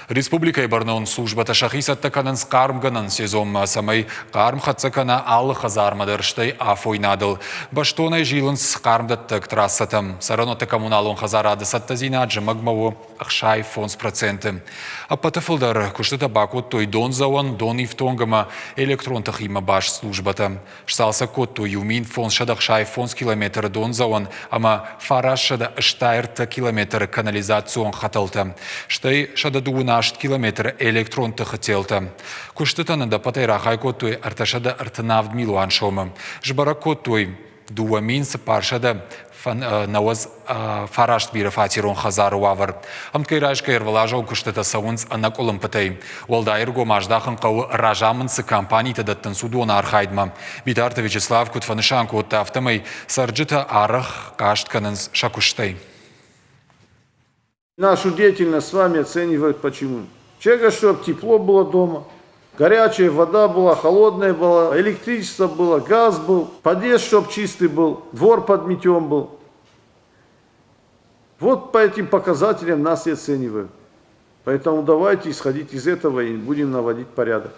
Республикӕйы бӕрнон службӕтӕ сӕхи цӕттӕ кӕнынц хъармгӕнӕн сезонмӕ, цӕмӕй хъарм хӕццӕ кӕна алы хӕдзармӕ дӕр, стӕй афойнадыл. Бӕстонӕй зилынц хъармдӕттӕг трассӕтӕм. Цӕрӕнуӕтты коммуналон хӕдзарады цӕттӕдзинад зымӕгмӕ у 65%. Ӕппӕты фылдӕр куыстытӕ бакодтой дондзӕуӕн, донифтонг ӕмӕ электрон тыхимӕ баст службӕтӕ. Сцалцӕг кодтой 1565 километры дондзӕуӕн ӕмӕ 963 километры канализацион хӕтӕлтӕ, стӕй 128 километры электрон тыхы телтӕ. Куыстытӕн ӕдӕппӕтӕй рахай кодтой 337 милуан сомы. Сбӕрӕг кодтой 2400 науӕдз фараст бирӕфатерон хӕдзары уавӕр. Ӕмткӕй райсгӕ ӕрвылазон куыстытӕ цӕуынц ӕнӕкъуылымпытӕй. Уӕлдай ӕргом аздахын хъӕуы разамынд цы компанитӕ дӕттынц, уыдоны архайдмӕ. Битарты Вячеслав куыд фӕнысан кодта, афтӕмӕй цӕрджытӕ арӕх хъаст кӕнынц сӕ куыстӕй. Нашу деятельность с вами оценивают почему? Человека, чтобы тепло было дома, горячая вода была, холодная была, электричество было, газ был, подъезд, чтобы чистый был, двор подметен был. Вот по этим показателям нас и оценивают. Поэтому давайте исходить из этого и будем наводить порядок.